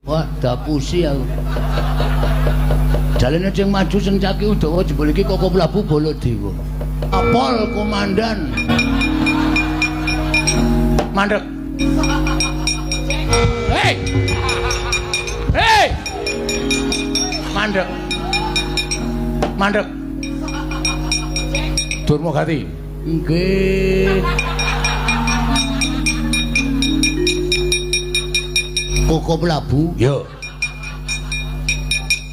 Wah, dapusi aku. Jalene sing maju sing caki Udawa jebul iki Koko Prabu Baladewa. Apol komandan. Mandek. Hei. Hei. Mandek. Mandek. Durma Gati. Nggih. Koko Prabu. Yo.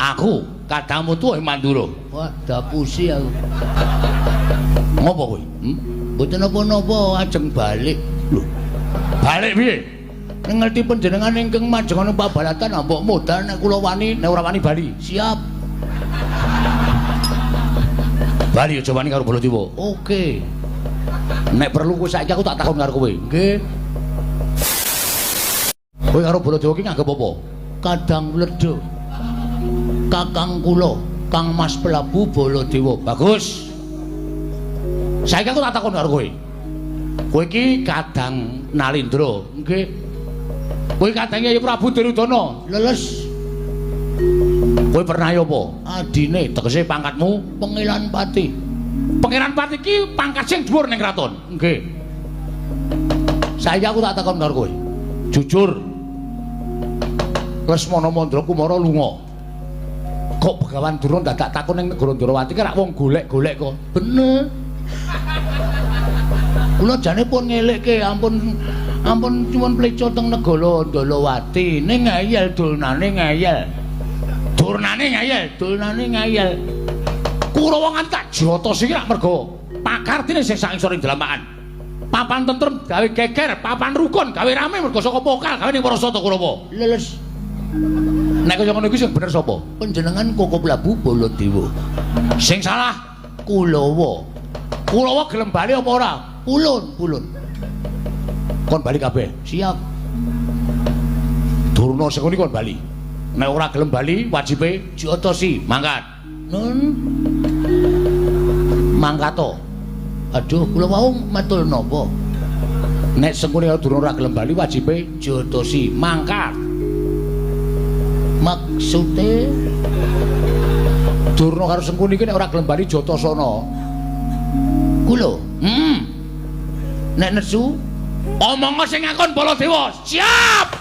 Aku kadangmu tuwa Mandura. Wah, dapusi aku. Ngopo kowe? Hmm? Mboten napa-napa, ajeng balik. Lho. Balik piye? Nek ngerti panjenengan ingkang majengan pabalatan mbok modal nek kula wani, nek ora wani bali. Siap. Bali aja wani karo Baladewa. Oke. Nek perlu kowe saiki aku tak takon karo kowe. Nggih. Kowe karo Baladewa ki nganggep apa? Kadang wledha. Kakang kula, Kang Mas Prabu Baladewa. Bagus. Saiki aku tak takon karo kowe. Kowe iki kadang Nalindra. Nggih. Kowe kadang Kyai Prabu Duryudana. Leles. Kowe pernah apa? Adine tegese pangkatmu Pangeran Pati. Pangeran Pati iki pangkat sing dhuwur ning kraton. Nggih. Saiki aku tak takon karo kowe. Jujur. Lesmana Mandra Kumara lunga. Kok Begawan Durna dadak takon ning negara Ndrawati ki rak wong golek-golek kok. Bener. Kula jane pun ngelekke ampun ampun nyuwun pleca teng negara Ndrawati ning ngeyel durnane ngeyel. Durnane ngeyel, durnane ngeyel. Kurawa nganti tak jotos iki rak mergo pakartine sing sak ngisor ing dlamakan. Papan tentrem gawe geger, papan rukun gawe rame mergo saka pokal gawe ning Parasata Kurawa. Leles. Nek kaya ngono iki sing bener sapa? Panjenengan Koko Prabu Baladewa. Sing salah Kulawa. Kulawa gelem bali apa ora? Pulun, pulun. Kon bali kabeh. Siap. Durna Sengkuni kon bali. Nek ora gelem bali wajibe diotosi. Mangkat. Nun. Mangkato. Aduh, kula wau matur napa? Nek Sengkuni karo Durna ora gelem bali wajibe diotosi. Mangkat. Maksude Durna karo Sengkuni iki nek ora gelem bali jotosana. Kula. Heeh. Nek nesu omong sing ngakon Baladewa. Siap.